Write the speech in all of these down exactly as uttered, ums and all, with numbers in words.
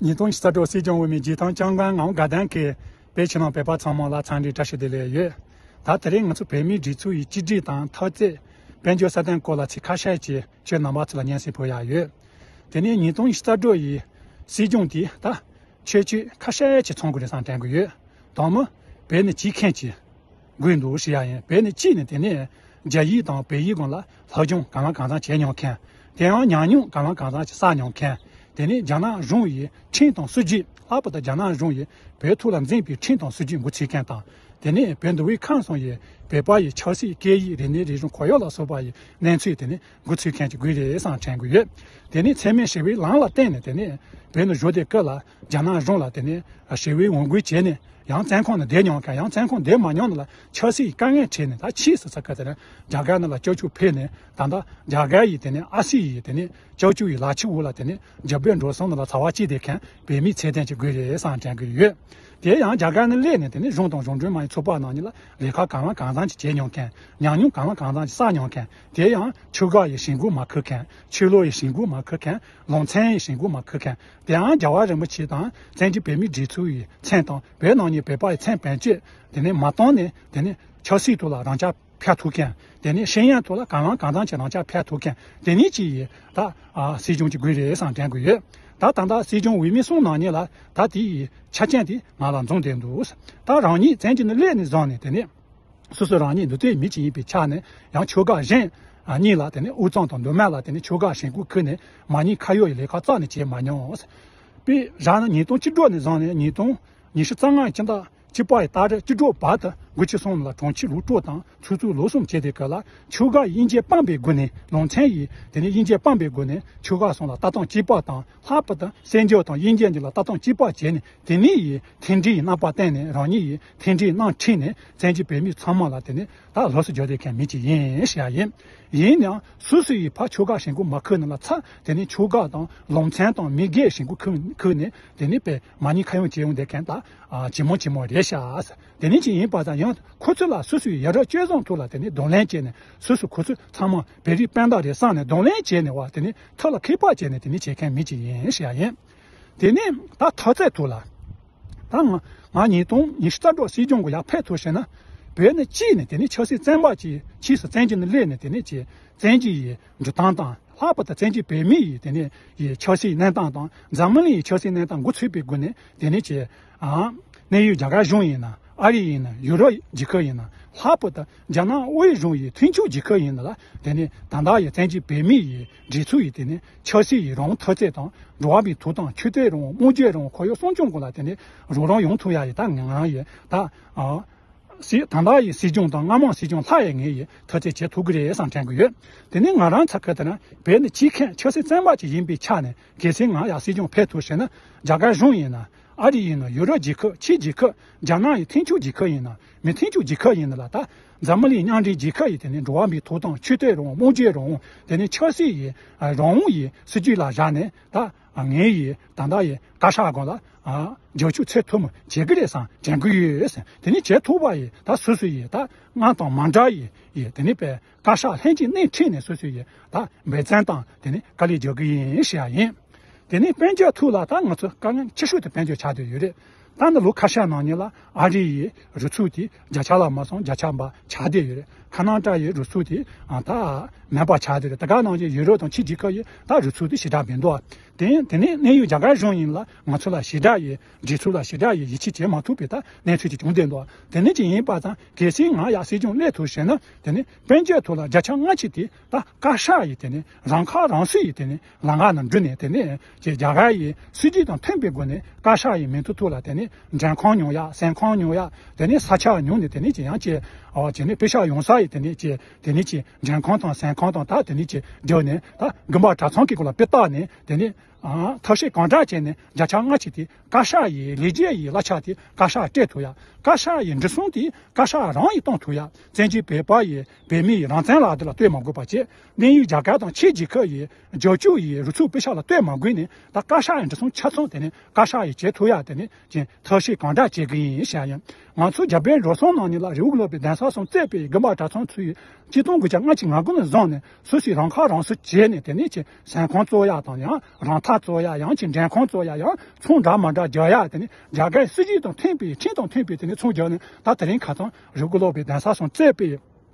ཉིས་སྟོང་ཉི་ཤུ་རྩ་དྲུག་སྲིད་སྐྱོང་འོས་མི་རྒྱལ་ཐང་ལྕང་སྒང་ངམ་དགའ་ལྡན་གྱི་བོད་ཕྱི་ནང་བོད་པ་ཚང་མ་ལ་འཚམས་འདྲི་བཀྲ་ཤིས་བདེ་ལེགས་ཡོད། ད་དེ་རིང་ང་ཚོ་བོད་མིའི་སྒྲིག་འཛུགས་ཡི་གཅིག་སྒྲིལ་དང་འཐབ་རྩོད་དཔལ་འབྱོར་སྲ་བརྟན་སྐོར་ལ་ཚིག་ཁ་ཤས་ཅིག་ཁྱེད་རྣམ་པ་ཚོ་ལ་སྙན་སེང་ཕུལ་ཡག་ཡོད། དེ་ནས་ཉིས་སྟོང་ཉི་ཤུ་རྩ་དྲུག་ཡི་སྲིད་སྐྱོང་དེ་ད་ཁྱད་ཆོས་ཁ་ཤས་ཅིག་ཚང་དགོས་རེད་བསམ་དྲན་གྱི་ཡོད། དང་མོ། བོད་ནས་སྐྱེས་མཁན་ཅིག་དགོས་འདུག་ཞུ་ཡག་ཡིན། བོད་ནས་སྐྱེས་ནས་དེ་ནས་རྒྱ་ཡིག་དང་བོད་ཡིག་སྒང་ལ་སློབ་སྦྱོང་གང་ལ་གང་འཚམ་བྱས་མྱོང་མཁན། དེ་ཡང་ཉམས་མྱོང་གང་ལ་གང་འཚམ་ཅིག་བསགས་མྱོང་མཁན། དེ་ནས་རྒྱ་ནག་གཞུང་ཡི་ཁྲིམས་དང་སྲིད་ཇུས། ལྷག་པར་དུ་རྒྱ་ནག་གཞུང་ཡིས་བོད་ཐོག་ལ་འཛིན་པའི་ཁྲིམས་དང་སྲིད་ཇུས་འགོ་ཚུགས་མཁན་དང་། དེ་ནས་བོད་འདུལ་བའི་ཁང་གསུམ་ཡིས་བོད་པ་ཡི་ཆབ་སྲིད་སྐད་ཡིག་རིག་གནས་རིག་གཞུང་ཁོར་ཡུག་ལ་སོགས་པ་ཡི་གནས་ཚུལ་དེ་ནས་འགོ་ཚུགས་མཁན་ཅིག་དགོས་རེད་བསམ་དྲན་གྱི་ཡོད། དེ་ནས་འཚེ་མེད་ཞི་བའི་ལམ་ལ་བརྟེན་ནས་དེ་ནས་བོད་ནས་བཞུགས་དེ་སྐབས་ལ་རྒྱ་ནག་གཞུང་ལ་དེ་ནས་ཞི་བའི་འོས་འགུལ་བྱས་ནས་ཡང་བཙོན་ཁང་ནང་བསྡད་མྱོང་མཁན། ཡང་བཙོན་ཁང་བསྡད་མ་མྱོང་ནང་ལ་ཆབ་སྲིད་དཀའ་ངལ་འཕྲད་ནས། ད་ཕྱིས་སུ་ས་ཁ་དེ་ནས་རྒྱ་གར་ནང་ལ་སྐྱབས་བཅོལ་ཕེབས་ནས། ད་ལྟ་རྒྱ་གར་ཡི་དེ་ནས་ཨ་སི་ཡི་དེ་ནས་སྐྱབས་བཅོལ་ཡི་ལག་ཆ་འོག་ལ་དེ་ནས་རྒྱ་བོད་འགྲོ་སོང་ནང་ལ་ཚ་བ་སྐྱེས་བསྡད་མཁན་བོད་མི་ཚད་ལྡན་ཅིག་དགོས་རེད་བསམ་དྲན་གྱི་ཡོད། དེ་ཡང་རྒྱ་གར་ནས་སླེབས་ནས་དེ་ནས་གཞུང་དང་གཞུང་འབྲེལ་མ་ཡིན་ཚོགས་པ་ནང་ཉིད་ལ་ལས་ཀ་གང་ལ་གང་འཚམ་ཅིག་བྱས་མྱོང་མཁན། ཉམས་མྱོང་གང་ལ་གང་འཚམ་ཅིག་བསགས་མྱོང་མཁན། དེ་ཡང་ཆོལ་ཁ་ཡི་ཞེན་ཁོག་མ་འཁུར་མཁན། ཆོས་ལུགས་ཡི་ཞེན་ཁོག་མ་འཁུར་མཁན། ལུང་ཚན་ཡི་ཞེན་ཁོག་མ་འཁུར་མཁན། དེ་ཡང་རྒྱལ་བ་རིན་པོ་ཆེ་དང་བཙན་བྱོལ་བོད་མིའི་སྒྲིག་འཛུགས་ཡི་མཚན་དང་བོད་ནང་ཉིད་བོད་པ་ཡི་མཚན་བེད་སྤྱོད་དེ་ནས་མ་བཏང་ནས། དེ་ནས་ཆབ་སྲིད་ཐོག་ལ་རང་ཅག་ཕེབས་ཐུབ་མཁན། དེ་ནས་ཤེས་ཡོན་ཐོག་ལ་གང་ལ་གང་འཚམ་ཅིག་རང་ཅག་ཕེབས་ཐུབ་མཁན། དེ་ནས་ཅིག་ཡིན་ད། ཨ། སྲིད་སྐྱོང་ཅིག་དགོས་རེད་བསམ་དྲན་གྱི་ཡོད། ད་ད་ལྟ་སྲིད་སྐྱོང་འོས་མི་གསུམ་ནང་ཉིད་ལ་ད་དེ་ཡི་ཆ་རྐྱེན་དེ་ང་ལ་འཛོམས་བསྡད་འདུག། ད་རང་ཉིད་བཙན་བྱོལ་ནས་སླེབས་ནས་བཟུང་ནས་དེ་ནས་སོ་སོ་རང་ཉིད་འདུག་སྟེ་མི་ཅིག་ཡིན་པའི་ཆ་ནས། ཡང་ཆོལ་ཁ་གཞན་གཉིས་ལ་དེ་ནས་དབུས་གཙང་དང་མདོ་སྨད་ལ་དེ་ནས་ཆོལ་ཁ་ཞེན་ཁོག་འཁུར་ནས་མ་ཉེས་ཁ་གཡོག་ཡི་ལས་ཀ་རྩ་ནས་བྱས་མ་མྱོང་། དཔེ་བཞག་ན་ཉིས་སྟོང་བཅུ་དྲུག་ནས་བཟུང་ནས་ཉིས་སྟོང་ཉི་ཤུ་རྩ་ལྔ་ཡི་སྤྱི་ཟླ་བཅུ་པ་ཡི་ཟླ་རེ་བཅུ་དྲུག་བར་དུ་དགུ་བཅུ་གསུམ་ལ་དྲུང་ཆེ་ལོ་དྲུག་དང་ཚོགས་གཙོ་ལོ་གསུམ་བྱས་ཏེ། སྐབས་ལ་ཆོལ་ཁ་དབྱེ་འབྱེད་སྤངས་པའི་སྒོ་ནས། ལུང་ཚན་ཡི་དེ་ནས་དབྱེ་འབྱེད་སྤངས་པའི་སྒོ་ནས་ཆོལ་ཁ་གསུམ་ལ་ལྟ་སྟངས་གཅིག་པ་དང་། ལྷག་པར་དུ་བཙན་བྱོལ་དང་དབྱིན་སྐད་གཉིས་ལ་ལྟ་སྟངས་གཅིག་པ་བྱས་ནས། དེ་ནས་ཡི་མཐུན་སྒྲིལ་གྱི་རྣམ་པ་བསྟན་ནས། རང་ཉིད་ཡི་མཐུན་སྒྲིལ་གནང་ཁྲིད་ནས། བཙན་བྱོལ་བོད་མི་ཚང་མ་ལ་དེ་ནས་ད་ལོགས་སུ་བརྗོད་དེ་མཁན་མི་ཅིག་ཡིན་ཞེས་ཡིན། ཡིན་ཡང་སོ་སོ་ཡི་ཕ་ཆོལ་ཁ་ཞེན་ཁོག་མ་འཁུར་ནས་ལ་ཚ། དེ་ནས་ཆོལ་ཁ་དང་ལུང་ཚན་དང་མི་སྒེར་ཞེན་ཁོག་འཁུར་འཁུར་ནས། དེ་ནས་པའི་མ་ཉེས་ཁ་གཡོག་བྱེད་ཡོང་བསྡད་མཁན་ད། ཨ། ཇི་མོ་ཇི་མོ་རེད་ཤག། དེ་ནས་ཅིག་ཡིན་པ་དང་། ཡང་ཁོ་ཚོ་ལ་སོ་སོའི་ཡ་རབས་སྤྱོད་བཟང་ཐོག་ལ་དེ་ནས་གདོང་ལེན་བྱས་ནས། སོ་སོ་ཁོ་ཚོ་ཚང་མ་བོད་རིགས་སྤུན་ཟླ་རེད་བསམ་ནས་གདོང་ལེན་བྱས་ནས་བ། དེ་ནས་ཐུགས་ལ་ཁེ་ཕན་བྱས་ནས་དེ་ནས་བྱེད་མཁན་མི་ཅིག་ཡིན་ཞེས་ཡིན། དེ་ནས་ད་འཐབ་རྩོད་ཐོག་ལ། ད་ང་ང་ཉིས་སྟོང་ཉི་ཤུ་རྩ་དྲུག་སྲིད་སྐྱོང་གི་ཡར་ཕེབས་ཐུབ་ཤེ་ན། བོད་ནས་སྐྱེས་ནས་དེ་ནས་ཆབ་སྲིད་བཙོན་པ་ཅིག། ཕྱིས་སུ་བཙན་བྱོལ་ནས་སླེབས་ནས་དེ་ནས་ཅིག་བཙན་བྱོལ་ཡི་འགྲོ་སྟངས་དང་། ལྷག་པར་དུ་བཙན་བྱོལ་བོད་མི་ཡི་དེ་ནས་ཡི་ཆབ་སྲིད་གནས་སྟངས་དང་། འཛམ་གླིང་ཡི་ཆབ་སྲིད་གནས་སྟངས་འགོ་ཚུགས་པའི་སྒོ་ནས། དེ་ནས་ཅིག། ཨ། གནས་ཡུལ་རྒྱ་གར་གཞུང་ཡིན་ན། ཨ་རི་ཡིན་ན། ཡུ་རོབ་རྒྱལ་ཁབ་ཡིན་ན། ལྷག་པར་དུ་རྒྱ་ནག་དབུས་གཞུང་ཡི་མཐུན་ཕྱོགས་རྒྱལ་ཁབ་ཡིན་ན་ལ། དེ་ནས་ད་ལྟ་ཡི་བཙན་བྱོལ་བོད་མི་ཡི་སྒྲིག་འཛུགས་ཡི་དེ་ནས་ཆབ་སྲིད་ཡི་རང་དབང་འཐབ་རྩོད་དང་། འགྲོ་བ་མིའི་ཐོབ་ཐང་། ཆོས་དད་རང་དབང་། སྨྲ་བརྗོད་རང་དབང་། ཁོར་ཡུག་སྲུང་སྐྱོང་སྐོར་ལ་དེ་ནས་རོགས་རམ་ཡོང་ཐུབ་ཡ་ཡི་ད་ང་རང་ཡི་ད། ཨ། སྲིད། ད་ལྟ་ཡི་སྲིད་སྐྱོང་དང་སྔ་མ་སྲིད་སྐྱོང་ལྷག་ཡས་ངས་ཡི་ཐུགས་རྗེ་ཆེ་ཐུག་གི་རེད་བསམ་དྲན་གི་ཡོད། དེ་ནས་ང་རང་ཚ་ཁ་དེ་ན་བོད་ནས་སྐྱེས་མཁན་ཆབ་སྲིད་བཙོན་པ་ཅིག་ཡིན་པའི་ཆ་ནས། གལ་སྲིད་ང་ཡར་སྲིད་སྐྱོང་ཕེབས་ཐུབ་ཤེ་ན། རྒྱ་གར་གཞུང་ཡིན་ན། ཨ་རི་ཡིན་ན། ཡུ་རོབ་རྒྱལ་ཁབ། ཕྱིའི་རྒྱལ་ཁབ། རྒྱ་ནག་ཡི་མཐུན་ཕྱོགས་རྒྱལ་ཁབ་ཡིན་ན། མི་མཐུན་ཕྱོགས་རྒྱལ་ཁབ་ཡིན་ན་ལ། ད་འཛམ་གླིང་མཉམ་འབྲེལ་རྒྱལ་ཁབ་ཡི་དེ་ནས་འགྲོ་བ་མིའི་ཐོབ་ཐང་། ཆོས་དད་རང་དབང་། སྨྲ་བརྗོད་རང་དབང་། དེ་ནས་ཆབ་སྲིད་ཡི་རང་དབང་ཡི་སྲིད་ཇུས་ལ་བཞག་ནས། ད་ངའི་ཡི་ད་ལྟ་ཡི་བཀའ་ཤག་སྒང་ལ། ཨ། རྒྱབ་སྐྱོར་ཚད་མཐོན་པོ་བྱེད་ཀྱི་རེད་བསམ་དྲན་གི་ཡོད་ཟེར། དེ་ནས་བྱེད་ཐུབ་པ་ཡི་ད་སོ་སོ་ཡི་ད་སྔར་དང་མ་འདྲ་ཡི་ཡི་དེ་ནས་པའི་བཀའ་ཤག་ལྷན་གཅིག་སྣེ་ཁྲིད་ནས་སོ་སོ་ཡི་ད་འབད་བརྩོན་དང་དེ་ནས་དཀའ་ལས་རྒྱག་གི་ཡིན་ཞེས་ཡིན། དེ་ནས་དཔལ་འབྱོར་ཐོག་ལ་ད་ང་ཚོ་དཀའ་ངལ་ཆེ་ཤོས་དེ་དཔལ་འབྱོར་ཆགས་བསྡད་ཡོད་རེད། ད་ནི་ལོ་ཁ་ཤས་ནང་ཉིད་ལ་ཨ་རི་ཡི་རུ་ཚུགས་དེ་བརྒྱ་ཆ་ལ་མ་སོང་བརྒྱ་ཆ་འབའ་ཆག་བསྡད་ཡོད་རེད། ཁ་ན་ཏྲ་ཡི་རུ་ཚུགས་དེ་ཨ་ད་མེད་པ་ཆགས་བསྡད་རེད། དེ་ག་ནང་བཞིན་ཡུ་རོབ་དང་ཕྱི་རྒྱལ་ཁབ་ཡི་ད་རུ་ཚུགས་དེ་ཞེ་དྲག་མི་འདུག། དེ་དེ་ནས་གནས་ཡུལ་རྒྱ་གར་གཞུང་ཡིན་ལ་ང་ཚོ་ལ་ཞེ་དྲག་ཡི་སྒྲིག་འཛུགས་ལ་ཞེ་དྲག་ཡི་ཡིད་ཆེས་བྱེད་མ་ཐུབ་པའི་ད་གནས་ཚུལ་ཅིག་བྱུང་བསྡད་འདུག། དེ་ནས་ཅིག་ཡིན་པ་དང་། གལ་སྲིད་ང་ཡར་སྲིད་སྐྱོང་སླེབས་ཐུབ་ཤེ་ན། དེ་ནས་དཔལ་འབྱོར་ཐོག་ལ་བརྒྱ་ཆ་ལྔ་བཅུ་དེ་ད་བཀའ་ཤག་ཡི་དེ་ནས་རང་ཁ་རང་གསོ་ཡི་དེ་ནས་ལམ་ཁ་ནང་འགྲོ་ནས། དེ་ནས་ཅིག་རྒྱ་གར་ཡི་སྲིད་ཇུས་དང་མཐུན་པའི་སྒོ་ནས་བཀའ་ཤག་ཡི་མིང་ཐོ་ཐོག་ལ་དེ་ནས་མགྲོན་ཁང་ཉོ་ཡ། སོན་ཁང་ཉོ་ཡ། དེ་ནས་ས་ཆ་ཉོ་ནས། དེ་ནས་ཅིག་ཡང་ཅིག་ཨ་ཅིག་ནས་པེ་ཤག་ཡོང་ས་ཡི་དེ་ནས་ཅིག་དེ་ནས་ཅིག་མགྲོན་ཁང་དང་སོན་ཁང་དང་། ད་དེ་ནས་ཅིག་རྒྱབ་ནས་ད་དགོན་པ་གྲྭ་ཚང་གི་སྐོར་ལ་དཔེ་བལྟས་ནས། དེ་ནས་ཨ་ཐབས་ཤེས་གང་དྲག་བྱས་ནས་བརྒྱ་ཆ་ལྔ་བཅུ་དེ་བཀའ་ཤག་ཡི་ལས་བྱེད་ཡི་གླ་ཆ་དེ་བཀའ་ཤག་སྤྲད་ཐུབ་ཡ། བཀའ་ཤག་ཡི་འགྲོ་སོང་དེ་བཀའ་ཤག་རང་ཡི་གཏོང་ཐུབ་ཡ། བཙན་བྱོལ་བོད་པ་ཡི་བོད་མི་ཡི་རང་བཙན་ལག་དེབ་ལ་ལྟོས་མ་དགོས་པ་བྱས། གནས་ཡུལ་རྒྱ་གར་དང་ཕྱིའི་རྒྱལ་ཁབ་ཡི་རྒྱབ་སྐྱོར་ཡི་རུ་ཚུགས་པེ་ཤག་ལ་ལྟོས་མ་དགོས་ནས། ད་བཀའ་ཤག་ཡི་འགྲོ་སོང་ཆ་ཚང་དེ་ནས་བཀའ་ཤག་ཡི་བྱེད་ཐུབ་ཡ། དེ་ནས་ཅིག་ཐབས་ཤེས་གང་དྲག་བྱེད་གི་ཡིན་ཞེས་ཡིན། ང་ཚོ་རྒྱ་བལ་འབྲུག་གསུམ་ནང་ཉིད་ལ་རི་བོ་དགེ་ལུགས་པའི་གདན་ས་གསུམ་གཙོས་པའི་དགོན་པ་གྲྭ་ཚང་ཚུའི་གཅིག་སྟོང་དགུ་བརྒྱ་ལྔ་བཅུ་ང་དགུ་ནས་བཟུང་ནས་སོ་སོས་རང་ཁ་རང་གསོ་བྱས་ནས། དེ་ནས་ཅིག་སོན་ཁང་བཙུགས་ཡ་དང་། ཡང་རང་ཐག་བཙོང་ཡ། ཡང་ཅིག་འགྲེམས་ཁང་བཙོང་ཡ། ཡང་ཚོང་འདྲ་མ་འདྲ་རྒྱག་ཡ། དེ་ནི་རྒྱ་གར་སྲིད་ཇུས་དང་མཐུན་པའི། ཁྲིམས་དང་མཐུན་པའི་དེ་ནི་ཚོང་རྒྱག་ནས། ད་དེ་རིང་ཁ་སང་རི་བོ་དགུ་ལོག་པའི་གདན་ས་གསུམ་གཙོས་པའི་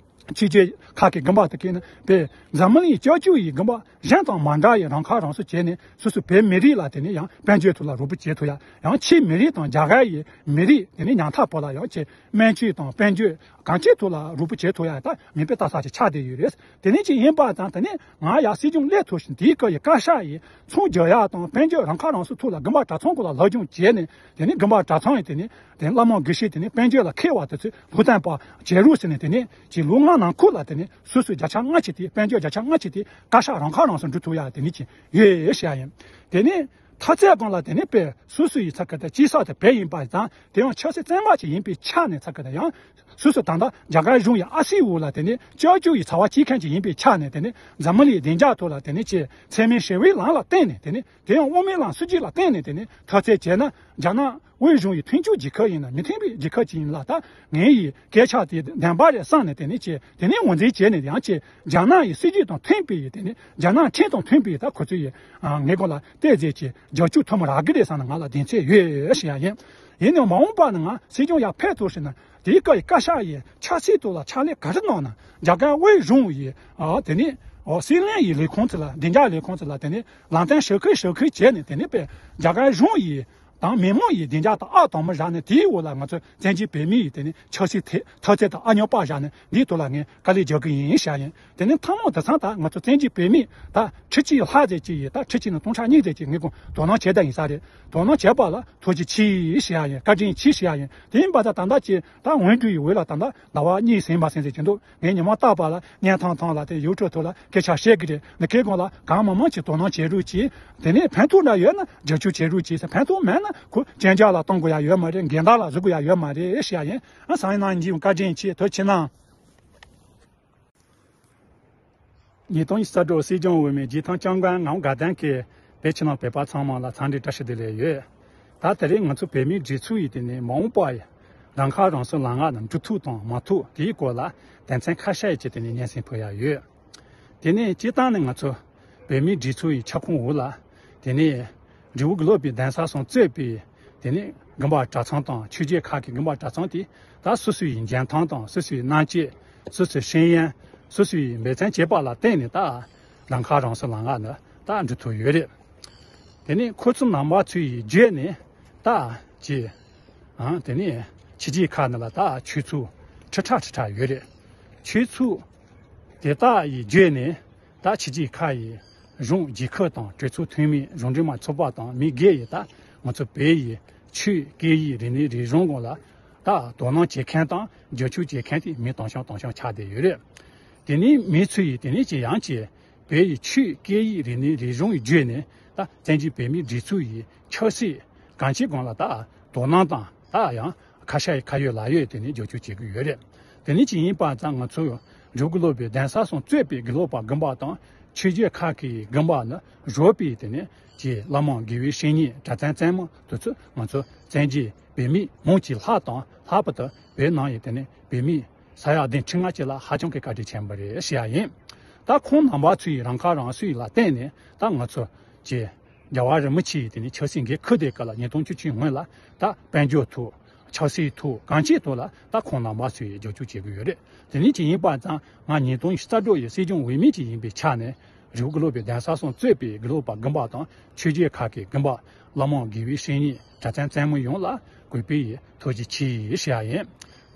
ཆོས་བརྒྱུད་ཁག་གི་དགོན་པ་དེ་གས་ནི་པས་འཛམ་གླིང་ཡི་སྐྱབས་བཅོལ་ཡི་དགོན་པ་གཞན་དང་མ་འདྲ་ཡི་རང་ཁ་རང་གསོ་བྱས་ནས། སོ་སོའི་བོད་མི་རིགས་ལ་དེ་ནི་ཡང་དཔལ་འབྱོར་ཐོག་ལ་རོགས་པ་བྱེད་ཐུབ་ཡ། ཡང་ཕྱིའི་མི་རིགས་དང་རྒྱ་གར་ཡི་མི་རིགས་དེ་ནི་ཉམ་ཐག་པོ་ལ་ཡང་ཅིག་སྨན་བཅོས་དང་དཔལ་འབྱོར་གང་ཅིའི་ཐོག་ལ་རོགས་པ་བྱེད་ཐུབ་ཡ། ད་མིག་དཔེ་ལྟ་ས་ཅིག་ཆགས་བསྡད་ཡོད་རེད། དེ་ནི་ཅིག་ཡིན་པ་དང་། དེ་ནི་ང་ཡ་སྲིད་སྐྱོང་སླེབས་ཐུབ་ཤིང་དེའི་སྐབས་ཡི་བཀའ་ཤག་ཡི་ཚོང་རྒྱག་ཡ་དང་དཔལ་འབྱོར་རང་ཁ་རང་གསོ་ཐོག་ལ་དགོན་པ་གྲྭ་ཚང་སྐོར་ལ་སློབ་སྦྱོང་བྱས་ནས། དེ་ནི་དགོན་པ་གྲྭ་ཚང་ཡི་དེ་ནི་དེ་བླ་མ་དགེ་བཤེས་དེ་ནི་དཔལ་འབྱོར་ལ་མཁས་པ་དེ་ཚོས་བློ་བརྟན་པ་བྱེད་རོགས་ཟེར་ནས། དེ་ནི་ཅིག་ལོ་ལྔ་ནང་ཁུལ་ལ་དེ་ནི་སོ་སོའི་བརྒྱ་ཆ་ལྔ་ཅིག་དེ། དཔལ་འབྱོར་བརྒྱ་ཆ་ལྔ་ཅིག་དེ་བཀའ་ཤག་རང་ཁ་རང་གསོ་འགྲོ་ཐུབ་ཡ་དེ་ནི་ཅིག་ཡོད་ཡོད་བཤད་ཡ་ཡིན། དེ་ནི་མཐའ་ཚད་སྒང་ལ་དེ་ནི་དཔེ་སོ་སོ་ཡི་ཚ་ཁ་དང་སྐྱེས་ས་དེ་བོད་ཡིན་པ་དང་། དེ་ཡང་ཆབ་སྲིད་བཙན་དབང་ཅིག་ཡིན་པའི་ཆ་ནས། ཚ་ཁ་དང་ཡང་སོ་སོ་ད་ལྟ་རྒྱ་གར་གཞུང་ཡི་ཨ་སྲིའི་འོག་ལ་དེ་ནི་སྐྱབས་བཅོལ་ཡི་ཚ་བ་སྐྱེལ་མཁན་ཅིག་ཡིན་པའི་ཆ་ནས། དེ་ནི་འཛམ་གླིང་ཡི་བདེ་འཇགས་ཐོག་ལ་དེ་ནི་ཅིག་འཚེ་མེད་ཞི་བའི་ལམ་ལ་བརྟེན་ནས། དེ་ནི་དེ་ཡང་དབུ་མའི་ལམ་སྲིད་ཇུས་ལ་བརྟེན་ནས། དེ་ནི་མཐའ་ཚད་བྱས་ན་རྒྱ་ནག་དབུས་གཞུང་ཡི་མཐུན་འགྱུར་རྒྱལ་ཁབ་ཡིན་ན་མི་མཐུན་པའི་རྒྱལ་ཁབ་ཅིག་ཡིན་ལ། ད་ངའི་ཡི་སྐད་ཆ་དེ་བདེན་པ་རེད་བསམ་ནས། དེ་ནི་ཅེ་དེ་ནི་ངོས་འཛིན་བྱས་ནས། ཡང་ཅེ་རྒྱ་ནག་ཡི་སྲིད་ཇུས་དང་མཐུན་པའི་ཡི་དེ་ནི་རྒྱ་ནག་ཁྲིམས་དང་མཐུན་པའི་ད་ཁོ་ཚོ་ཡི་ངའི་སྐོར་ལ་བལྟས་རྗེས་ཀྱི་རྒྱབ་སྐྱོར་ཐོབ་མ་རག་གི་རེད་བསམ་ན། ང་ལ་གདེང་ཚོད་ཡོད་ཞེས་ཡ་ཡིན། ཡིན་ནའང་མ་འོངས་པ་ན་ང་སྲིད་སྐྱོང་ཡར་ཕེབས་ཐུབ་ཤིང་ན། དེའི་སྐབས་ཡི་བཀའ་ཤག་ཡི་ཆབ་སྲིད་ཐོག་ལ་ཕྱག་ལས་ག་རེ་གནང་ན། རྒྱ་གར་དབུས་གཞུང་ཡི་ཨ་དེ་ནི་ཨོ་སྲིད་བློན་ཡི་ལས་ཁུངས་ཚོ་ལ། བདེ་འཇགས་ལས་ཁུངས་ཚོ་ལ་དེ་ནི་ལམ་སྟོན་ཞུ་ཁུལ་ཞུ་ཁུལ་བྱས་ནས། དེ་ནི་དཔེ་རྒྱ་གར་གཞུང་ཡི་དང་མི་མང་ཡི་བདེ་འཇགས་དང་ཨ་དང་པོ་བཞག་ནས། དེའི་འོག་ལ་ང་ཚོ་བཙན་བྱོལ་བོད་མི་ཡི་དེ་ནི་ཆབ་སྲིད་ཐེ་མཐའ་ཚད་དང་ཨ་རྙོག་པ་བཞག་ནས། འདིའི་ཐོག་ལ་ངས་དཀའ་ལས་རྒྱག་གི་ཡིན་ཞེས་ཡ་ཡིན། དེ་ནི་ཐུན་མོང་དེང་སང་ད་ང་ཚོ་བཙན་བྱོལ་བོད་མི་ད་ཁྲི་གཅིག་ལྷག་ཙམ་ཅིག་ཡིན། ད་ཁྲི་གཅིག་ནས་སྟོང་ཕྲག་གཉིས་ཙམ་ཅིག་ངས་ཀྱང་དོ་སྣང་བྱེད་བསྡད་ཡིན་ས་རེད། དོ་སྣང་བྱས་པ་ལ་ཐུགས་རྗེ་ཆེ་ཞེས་ཡ་ཡིན། བཀའ་དྲིན་ཆེ་ཞེས་ཡ་ཡིན། དེ་ཡིན་པ་ད་ད་ལྟ་ཅིག་ད་འོས་བསྡུ་ཡི་འོག་ལ་ད་ལྟ་ཟླ་བ་གཉིས་ཟིན་པ་ཟིན་ཟིན་གྱི་འདུག་ངས་ཉི་མ་རྟག་པར་ལ་བརྙན་ཐུང་ཐུང་ལ་དེ་ཡུ་ཊུབ་ཐོག་ལ་སྐད་ཆ་བཤད་གི་རེད། འདི་གའི་སྒང་ལ་གང་མང་མང་ཅིག་དོ་སྣང་བྱེད་རོགས་གྱིས། དེ་ནས་ཕན་ཐོགས་འདྲ་ཡོད་ན་རྒྱབ་སྐྱོར་བྱེད་རོགས་གྱིས། ཕན་ཐོགས་མེད་ན་ཁོ་གཅིན་སྐྱག་ལ་གཏོང་དགོས་ཡ་ཡོད་མ་རེད། འགལ་ཟླ་ལ་བཟོ་དགོས་ཡ་ཡོད་མ་རེད་ཞེས་ཡ་ཡིན། ཨ་སང་ཡིན་ན་འཇིམ་བཀའ་དྲིན་ཆེ། ཐུགས་རྗེ་གནང་། ཉིས་སྟོང་ཉི་ཤུ་རྩ་དྲུག་སྲིད་སྐྱོང་འོས་མི་རྒྱལ་ཐང་སྐྱབས་མགོན་ངག་དབང་དགའ་ལྡན་གྱིས་བོད་ཕྱི་ནང་བོད་པ་ཚང་མ་ལ་འཚམས་འདྲི་བཀྲ་ཤིས་བདེ་ལེགས་ཡོད། ད་དེ་རིང་ང་ཚོ་བོད་མིའི་སྒྲིག་འཛུགས་ཡིས་དེ་ནས་མ་འོངས་པ་ཡི་རང་ཁ་རང་གསོའི་ལམ་ཁ་ནང་འགྲོ་ཐུབ་དང་མ་ཐུབ་དེའི་སྐོར་ལ་དོན་ཚན་ཁ་ཤས་ཀྱི་དེ་ནས་སྙན་སེང་ཕུལ་ཡ་ཡོད། དེ་ནས་སྤྱིར་བཏང་ནས་ང་ཚོ་བོད་མིའི་སྒྲིག་འཛུགས་ཡི་ཁྱབ་ཁོངས་འོག་ལ་དེ་ནས་རི་བོ་དགུ་ལོག་པའི་གདན་ས་གསུམ་གཙོས་པའི་དེ་ནས་དགོན་པ་གྲྭ་ཚང་དང་ཆོས་བརྒྱུད་ཁག་གི་དགོན་པ་གྲྭ་ཚང་དེ་ད་སོ་སོའི་འཇོན་ཐང་དང་སོ་སོའི་རྣམ་དཔྱོད། སོ་སོའི་ཤེས་ཡོན། སོ་སོའི་འབད་བརྩོན་བྱས་པ་ལ་བརྟེན་ནས་ད་རང་ཁ་རང་གསོའི་ལམ་ཁ་ནས་ད་འགྲོ་ཐུབ་ཡོད་རེད། དེ་ནས་ཁོ་ཚོ་རྣམ་པ་ཚོའི་བརྒྱུད་ནས་ད་ཅི་ཨང་དེ་ནས་ཕྱི་རྒྱལ་ཁག་ནང་ལ་ད་ཆོས་ཚོགས་ཁྲི་ཕྲག་ཁྲི་ཕྲག་ཡོད་རེད། ཆོས་ཚོགས་དེ་དག་ཡི་བརྒྱུད་ནས་ད་ཕྱི་རྒྱལ་ཁག་ཡི་གཞུང་རྒྱལ་ཁབ་དང་གྲོས་ཚོགས་འཐུས་མི་གཞུང་འབྲེལ་མ་ཚོགས་པ་དང་མི་སྒེར་ཡིས་ད་ང་ཚོ་བོད་ཡི་ཆོས་སྐད་ཡིག་རིག་གནས་རིག་གཞུང་སྐོར་ལ་ད་དོ་སྣང་བྱེད་མཁན་དང་རྒྱབ་སྐྱོར་བྱེད་མཁན་དེ་མི་དྭངས་ཤིང་དྭངས་ཤིང་ཆགས་བསྡད་ཡོད་རེད། དེ་ནས་མི་ཚོ་ཡིས་དེ་ནས་ཅི་ཡང་ཅི་བོད་ཡི་ཆོས་སྐད་ཡིག་རིག་གནས་རིག་གཞུང་ཡི་བརྒྱུད་ནས་ད་བཙན་བྱོལ་བོད་མིའི་སྒྲིག་འཛུགས་ཡི་ཆབ་སྲིད་གང་ཅིའི་སྒང་ལ་ད་དོ་སྣང་དང་ད་ཡང་ཁ་ཤས་ཡི་ཁ་ཡོད་ལག་ཡོད་དེ་ནས་རྒྱབ་སྐྱོར་བྱེད་ཀྱི་ཡོད་རེད། དེ་ནས་ཅི་ཡིན་པ་ཙང་ང་ཚོ་འབྲུག་གི་སློབ་དཔོན་གདན་ས་གསུམ་གཙོས་པའི་དགེ་ལུགས་པ་དགོན་པ་དང་ཆོས་བརྒྱུད་ཁག་གི་དགོན་པ་ནི་བཟོ་པའི་དེ་ནས་ཀྱི་བླ་མ་དགེ་བའི་བཤེས་གཉེན་གྲྭ་བཙུན་བཙུན་མ་དེ་ཚོ་ང་ཚོ་བཙན་བྱོལ་བོད་མི་མང་ཆེ་ལྷག་དང་ལྷག་པར་དུ་བོད་ནང་ཡི་དེ་ནས་བོད་མི་ས་ཡ་བདུན་ཁྲི་ལྔ་བཅུ་ལ་ཧ་ཅང་གི་བཀའ་དྲིན་ཆེན་པོ་རེད་ཞུ་ཡ་ཡིན། ད་ཁོང་རྣམ་པ་ཚོའི་རང་ཁ་རང་གསོའི་ལ་བརྟེན་ནས་ད་ང་ཚོ་ཀྱི་རྒྱལ་བ་རིན་པོ་ཆེ་ཡི་དེ་ནས་ཆབ་སྲིད་འགན་འཁུར་དེ་ག་ལ་ཉིས་སྟོང་བཅུ་གཅིག་སྔོན་ལ་ད་དཔལ་འབྱོར་ཐོག་ཆབ་སྲིད་ཐོག་གང་ཅིའི་ཐོག་ལ་ད་ཁོང་རྣམ་པ་ཚོས་རྒྱབ་སྐྱོར་བྱེད་ཀྱི་ཡོད་རེད། དེ་ནས་ཅི་ཡིན་པ་ཙང་ང་ཉིས་སྟོང་ཉི་ཤུ་རྩ་དྲུག་ཡི་སྲིད་སྐྱོང་འོས་མི་ཅིག་ཡིན་པའི་ཆ་ནས་རི་བོ་དགེ་ལུགས་པའི་གདན་ས་གསུམ་གཙོས་པའི་དགེ་ལུགས་པ་དགོན་པ་དང་ཆོས་བརྒྱུད་ཁག་གི་དགོན་པ་བླ་མ་དགེ་བའི་བཤེས་གཉེན་གྲྭ་བཙུན་བཙུན་མ་ཡོངས་ལ་གུས་པའི་ཐུགས་རྗེ་ཆེ་ཞུ་ཡ་ཡིན།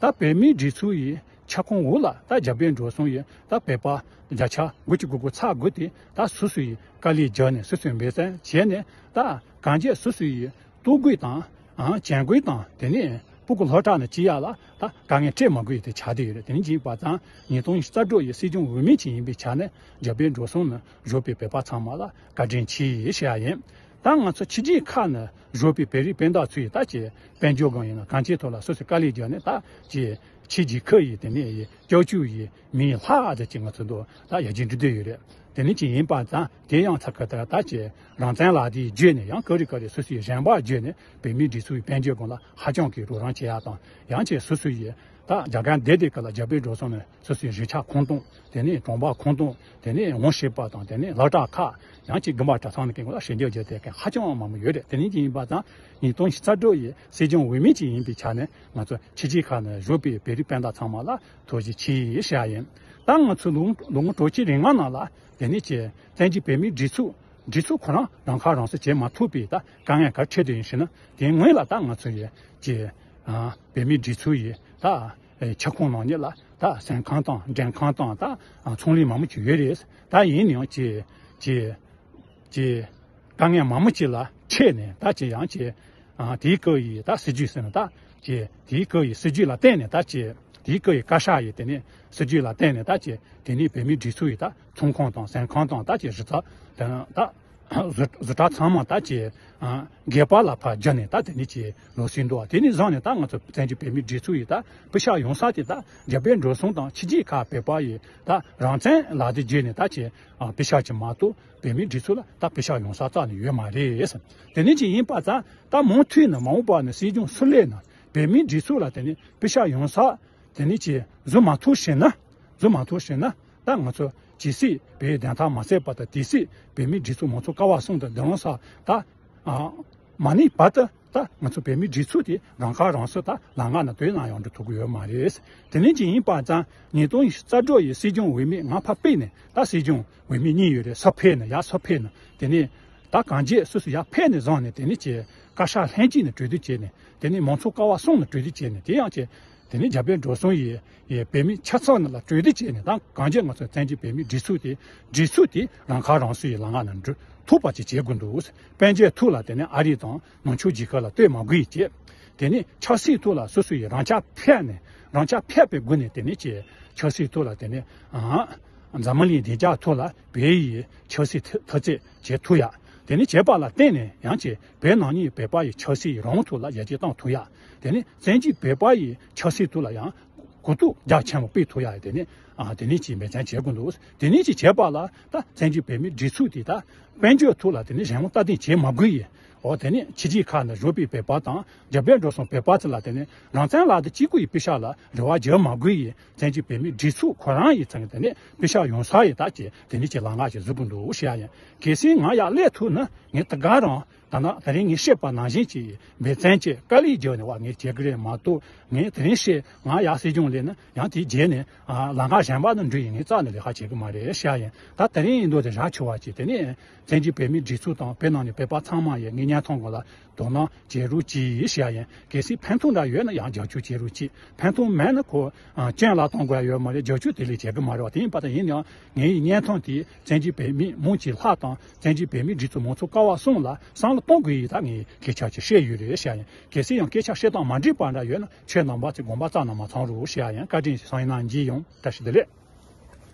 ད་བོད་མིའི་སྒྲིག་འཛུགས་ཡི་ཁྱབ་ཁོངས་འོག་ལ་ད་རྒྱ་བོད་འགྲོ་སོང་ཡི་ད་བོད་པ་བརྒྱ་ཆ་དགུ་བཅུ་གོ་དགུ་ཚེག་དགུ་དེ་ད་སོ་སོ་ཡི་དཀའ་ལས་རྒྱག་ནས་སོ་སོའི་འབད་བརྩོན་བྱས་ནས་ད་གང་ཅི་སོ་སོ་ཡི་ལྟོ་གོས་དང་ཨང་གྱོན་གོས་དང་དེ་ནས་སྤུ་གུ་སློབ་གྲྭ་ནང་སྐྱེལ་ཡ་ལ་ད་དཀའ་ངལ་འཕྲད་མ་དགོས་ཡི་དེ་ཆགས་བསྡད་ཡོད་རེད། དེ་ནས་ཅི་ཡིན་པ་ཙང་ཉིས་སྟོང་ཉི་ཤུ་རྩ་དྲུག་ཡི་སྲིད་སྐྱོང་འོས་མི་ཅིག་ཡིན་པའི་ཆ་ནས་རྒྱ་བོད་འགྲོ་སོང་ནས་བཞུགས་པའི་བོད་པ་ཚང་མ་ལ་བཀའ་དྲིན་ཆེ་ཞུ་ཡ་ཡིན། ད་ང་ཚོ་ཕྱི་རྒྱལ་ཁག་ནས་བཞུགས་པའི་བོད་རིགས་སྤུན་ཟླ་ཚོས་ད་ཀྱི་དཔལ་འབྱོར་སྒང་ཡིན་ན་གང་ཅིའི་ཐོག་ལ་སོ་སོའི་དཀའ་ལས་རྒྱག་ནས་ད་ཀྱི་ཕྱི་རྒྱལ་ཁབ་ཡི་དེ་ནས་ཡི་སྐྱབས་བཅོལ་ཡི་མི་ལྷག་ཙམ་ཅིག་ང་ཚོ་འདུག་ད་ཡར་རྒྱས་འགྲོ་བསྡད་ཡོད་རེད། དེ་ནས་ཅི་ཡིན་པ་ཙང་དེ་ཡང་ཚ་ཁ་ད་ད་ཀྱི་རང་བཙན་ལག་དེའི་བརྒྱུད་ནས་ཡང་ག་རེ་ག་རེ་སོ་སོའི་གཞན་པ་བརྒྱུད་ནས་བོད་མིའི་སྒྲིག་འཛུགས་ཀྱི་དཔལ་འབྱོར་སྒང་ལ་ཧ་ཅང་གི་རོགས་རམ་བྱེད་ཡ་དང་ཡང་ཅིག་སོ་སོའི་ཡི་ ད་རྒྱ་གར་འདི་དེ་ག་ལ་རྒྱ་བལ་འབྲུག་གསུམ་ནས་སོ་སོའི་རེ་ཆ་ཁོང་སྟོང་། དེ་ནས་གྲོང་པ་ཁོང་སྟོང་། དེ་ནས་ངོ་ཤེས་པ་དང་། དེ་ནས་སློབ་གྲྭ་ཁག་ཡང་ཅིག་དགོན་པ་གྲྭ་ཚང་ནས་ཀྱང་ལ་ཞལ་འདེབས་བརྒྱབ་དེ་མཁན་ཧ་ཅང་མང་པོ་ཡོད་རེད། དེ་ནས་ཅིག་ཡིན་པ་དང་ཉིས་སྟོང་ཉི་ཤུ་རྩ་དྲུག་ཡི་སྲིད་སྐྱོང་འོས་མི་ཅིག་ཡིན་པའི་ཆ་ནས་ང་ཚོ་ཕྱི་རྒྱལ་ཁག་ནས་བཞུགས་པའི་བོད་རིགས་སྤུན་ཟླ་ཚང་མ་ལ་ཐུགས་རྗེ་ཆེ་ཞུ་ཡ་ཡིན། ད་ང་ཚོ་ལོ་ལོ་ངོ་དྲུག་ཅུ་རིང་མ་ནང་ལ་དེ་ནས་ཀྱི་བཙན་བྱོལ་བོད་མིའི་སྒྲིག་འཛུགས་སྒྲིག་འཛུགས་ཁོ་རང་རང་ཁ་རང་གསོ་བྱེད་མ་ཐུབ་པའི་ད་དཀའ་ངལ་ག་འཕྲད་དུ་ཡིན་ཞུ་ན། དེ་སྔོན་ལ་ད་ང་ཚོ་ཡི་ཀྱི་ཨ་བོད་མིའི་སྒྲིག་འཛུགས་ཡི་ད་ཨེ་ཁྱབ་ཁོངས་ནང་ཉིད་ལ་ད་སེམས་ཁམས་དང་འགྲན་ཁམས་དང་ད་ཨ་ཚོང་ལས་མང་པོ་ཅིག་ཡོད་རེད། ད་ཡིན་ནའང་ཀྱི་ཀྱི་ཀྱི་དཀའ་ངལ་མང་པོ་ཅིག་ལ་འཕྲད་ནས། ད་ཀྱི་ཡང་ཀྱི་ཨ་དེའི་སྐབས་ཡི་ད་སྲིད་ཇུས་ཟེར་ན། ད་ཀྱི་དེའི་སྐབས་ཡི་སྲིད་ཇུས་ལ་བརྟེན་ནས། ད་ཀྱི་དེའི་སྐབས་ཡི་བཀའ་ཤག་ཡི་དེ་ནས་སྲིད་ཇུས་ལ་བརྟེན་ནས། ད་ཀྱི་དེ་ནས་བོད་མིའི་སྒྲིག་འཛུགས་ཡི་ད་ཚོང་ཁང་དང་ཟན་ཁང་དང་། ད་ཀྱི་གཞི་རྩ་དེ་ད་བཟོ་བཟོ་གྲྭ་ཚང་མ་ད་ཀྱི་ཨ་སྒེར་པ་ལ་ཕར་བསྒྱུར་ནས། ད་དེ་ནས་ཀྱི་ལོག་སྲིད་འདུག་དེ་ནས་བཟུང་ནས་ད་ང་ཚོ་བཙན་བྱོལ་བོད་མིའི་སྒྲིག་འཛུགས་ཡི་ད་སྤུས་ཞབས་ཡོང་ས་དེ་ད་རྒྱ་བལ་འབྲུག་གསུམ་དང་ཕྱི་རྒྱལ་ཁག་བོད་པ་ཡི་ད་རང་བཙན་ལག་དེབ་བརྒྱུད་ནས་ད་ཀྱི་ཨ་སྤུས་ཞབས་ཀྱི་མ་གཏོགས་བོད་མིའི་སྒྲིག་འཛུགས་ལ་ད་སྤུས་ཞབས་ཡོང་ས་རྩ་ནས་ཡོད་མ་རེད། དེ་ནས་ཀྱི་ཡིན་པ་ཙང་ད་མུ་མཐུད་ནས་མ་འོངས་པ་ནས་སྲིད་སྐྱོང་སུ་སླེབས་ན་བོད་མིའི་སྒྲིག་འཛུགས་ལ་དེ་ནས་སྤུས་ཞབས་ཡོང་ས་དེ་ནས་ཀྱི་བཟོ་མ་ཐུབ་ཞེ་ན། བཟོ་མ་ཐུབ་ཞེ་ན། ད་ང་ཚོ་ཇི་སྲིད་བོད་བདེན་མཐའ་མ་གསལ་བར་དུ། དེ་སྲིད་བོད་མིའི་སྒྲིག་འཛུགས་མང་གཙོ་ཀ་བ་གསུམ་དུ་བསྡུ་རུང་ས་ད་ཨ་མ་གནས་བར་དུ། ད་ང་ཚོ་བོད་མིའི་སྒྲིག་འཛུགས་དེ་རང་ཁ་རང་གསོ་ད་ལམ་ཁ་ནས་དོན་ནང་ཡང་འགྲོ་ཐུབ་ཀྱི་ཡོད་མ་རེད། དེ་ནས་ཀྱི་ཡིན་པ་ཙང་ཉིས་སྟོང་ཉི་ཤུ་རྩ་དྲུག་ཡི་སྲིད་སྐྱོང་འོས་མི་ང་ཕར་ཕེབས་ནས། ད་སྲིད་སྐྱོང་འོས་མི་གཉིས་ཡོད་རེད། ས་ཕེབས་ནས་ཡར་ས་ཕེབས་ནས། དེ་ནས་ད་གང་རྗེས་སུ་སུ་ཡར་ཕེབས་ནས་བཟུང་ནས། དེ་ནས་ཀྱི་བཀའ་ཤག་ལྷན་རྒྱས་ནས་གྲོས་བསྡུར་བྱས་ནས། དེ་ནས་མང་གཙོ་ཀ་བ་གསུམ་ནས་གྲོས་བསྡུར་བྱས་ནས། དེ་ཡང་ཀྱི་དེ་ནས་རྒྱ་བལ་འབྲུག་གསུམ་ཡི་ཡི་བོད་མིའི་ཆབ་སྲིད་ནང་ལ་གྲོས་བསྡུར་བྱས་ནས། ད་གང་རྗེས་ང་ཚོ་བཙན་བྱོལ་བོད་མིའི་སྒྲིག་འཛུགས་དེ་སྒྲིག་འཛུགས་དེ་རང་ཁ་རང་གསོ་ཡི་ལམ་ཁ་ནས་འགྲོ་ཐུབ་པ་ཅིག་བྱེད་དགོས་འདུག་དཔལ་འབྱོར་ཐོག་ལ་དེ་ནས་ཨ་རི་དང་ནུབ་ཕྱོགས་རྒྱལ་ཁབ་ལ་ལྟོས་མ་དགོས་ཡི་བྱས། དེ་ནས་ཆབ་སྲིད་ཐོག་ལ་སོ་སོ་ཡི་རང་ཅག་ཕེབས་ནས། རང་ཅག་ཕེབས་པའི་སྒོ་ནས་དེ་ནས་ཀྱི་ཆབ་སྲིད་ཐོག་ལ་དེ་ནས་ཨ་འཛམ་གླིང་བདེ་འཇགས་ཐོག་ལ་བོད་ཡི་ཆབ་སྲིད་འཐུས་ཚབ་བྱེད་ཐུབ་ཡ། དེ་ནས་བྱས་པ་ལ་བརྟེན་ནས་ཡང་ཀྱི་བོད་ནང་ནས་བོད་པ་ཡི་ཆབ་སྲིད་རང་དབང་ཐོག་ལ་ཡར་རྒྱས་གཏོང་ཐུབ་ཡ། དེ་ནས་བཙན་བྱོལ་བོད་པ་ཡི་ཆབ་སྲིད་ཐོག་ལ་ཡང་གོ་རྟོགས་རྒྱ་ཆེན་པོ་སྤེལ་ཐུབ་ཡ། དེ་ནས་ཨ་དེ་ནས་ཀྱི་འབད་བརྩོན་བྱེད་དགོས་འདུག་དེ་ནས་ཀྱི་བྱས་པ་ལ་ད་བཙན་བྱོལ་བོད་མིའི་སྒྲིག་འཛུགས་དེ་ད་དཔལ་འབྱོར་ཐོག་ལ་དེ་ནས་གཞན་དབང་སྟངས་འཛིན་བྱེད་མ་དགོས་ཡི། འོ་དེ་ནས་ཕྱི་རྒྱལ་ཁག་ནས་བཞུགས་པའི་བོད་པ་དང་རྒྱ་བལ་འབྲུག་གསུམ་བོད་པ་ཚོ་ལ་དེ་ནས་རང་བཙན་ལག་དེབ་གཅིག་པུ་ཡི་སྤུས་ཞབས་ལ་རེ་བ་བརྒྱབ་མ་དགོས་ཡི། བཙན་བྱོལ་བོད་མིའི་སྒྲིག་འཛུགས་ཁོ་རང་ཡི་ཚང་གི་དེ་ནས་སྤུས་ཞབས་ཡོང་ས་ཡི་ད་ཀྱི་དེ་ནས་ཀྱི་ལམ་ཁ་ཞིག་བཟོ་དགོས་འདུག་ཞུ་ཡ་ཡིན། གལ་སྲིད་ང་ཡར་སླེབས་ཐུབ་ན། ངས་ད་ག་རང་ད་ནང་དེ་རིང་ངས་བཤད་པ་ནང་བཞིན་ཅིག་འབད་བརྩོན་བྱས་དཀའ་ལས་བརྒྱབ་ནས་བ་ངས་བྱེད་ཀྱི་རེད་མ་གཏོགས། ངས་དེ་རིང་བཤད། ང་ཡར་སྲིད་སྐྱོང་སླེབས་ན་ཡང་དེའི་རྗེས་ནས་ཨ་ལམ་ཁ་གཞན་པ་ནས་འགྲོ་ཡིན། ངས་རྩ་ནས་ལས་ཀ་བྱེད་ཀྱི་མ་རེད་ཞུ་ཡ་ཡིན། ད་དེ་རིང་ཡིན་མདོག་དེ་རག་ཆོག་པ་ཅིག་དེ་ནས་བཙན་བྱོལ་བོད་མིའི་སྒྲིག་འཛུགས་དང་བོད་ནང་ནས་བོད་པ་ཚང་མ་ཡི་ངའི་བརྙན་ཐུང་སྒང་ལ་དོ་སྣང་བྱེད་རོགས་གྱིས་ཞུ་ཡ་ཡིན། གལ་སྲིད་ཕན་ཐོགས་འདྲ་ཡོད་ན་ཡང་རྒྱབ་སྐྱོར་བྱེད་རོགས་གྱིས། ཕན་ཐོགས་མེད་ན་ཁོ་ཨ་སྐྱོན་ལ་གཏོང་དགོས་ཡ་ཡོད་མ་རེད། རྒྱབ་སྐྱོར་དེ་ལས་བྱེད་ཀྱི་མ་རེད་བ། དེ་ཡིན་པ་དང་ཡིན་ཡང་ངའི་བརྙན་ཐུང་དེ་བཙན་བྱོལ་བོད་མི་མང་ཆེ་ལྷག་དང་བཙན་བྱོལ་བོད་མིའི་སྒྲིག་འཛུགས་མང་གཙོ་ཀ་བ་གསུམ་ལ་བསམ་བློ་གཏོང་དགོས་ཡི་ད་ངས་སྐད་ཆ་ཅིག་བཤད་ཡོད་རེད་ཞུ་ཡ་ཡིན། གལ་སྲིད་ཡང་སྐད་ཆ་བཤད་སྟངས་མ་འགྲིག་པ་འདྲ་ཡོད་ན་ཁྱེད་རྣམ་པ་ཚོས་དགོངས་པ་རྩ་ནས་མ་ཚོམ་རོགས་ཞུ་ཡ་ཡིན། བཀའ་དྲིན་ཆེ། སང་ཉིན་ནང་མཇལ་ཡོང་། བཀྲ་ཤིས་བདེ་ལེགས།